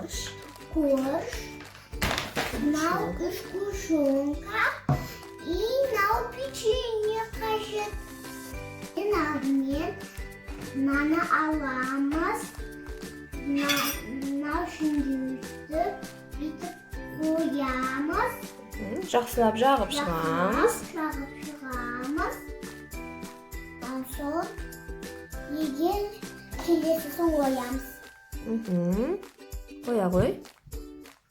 Корж. Корж. Мынау сгущенка. И мынау печенье қажет. Ең алдымен мынаны аламыз. Мынау шүңгерді бүйтіп қоямыз. Жақсылап жағып шығамыз. Жағып шығамыз. Одан соң егер келесісін қоямыз. Қоя ғой.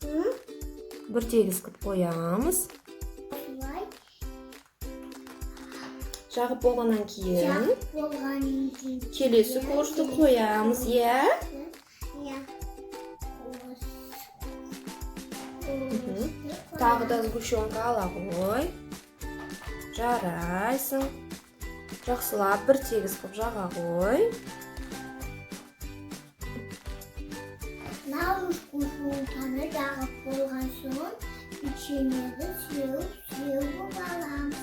М? Бір тегіс қылып қоямыз. Осылай Жағып болғаннан кейін жағып болғаннан кейін келесі коржды қоямыз, иә? Иә. Тағы да сгущенка ала ғой. Жарайсың. Жақсылап бір тегіс қылып жаға ғой. Мынау сгущенканы жағып болған соң печеньені сеуіп аламыз.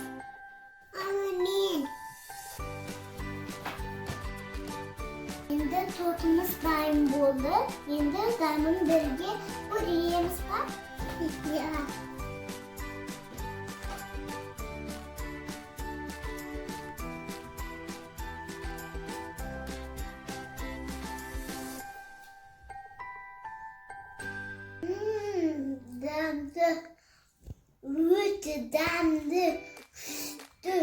Ана мен. Енді тортымыз дайын болды. Енді дәмін бірге көреміз ба? Иә. Дәмді. Өте дәмді. Күшті.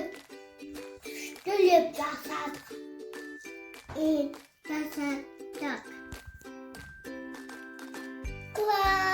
Күштілеп жасадық. И жасадық. Класс!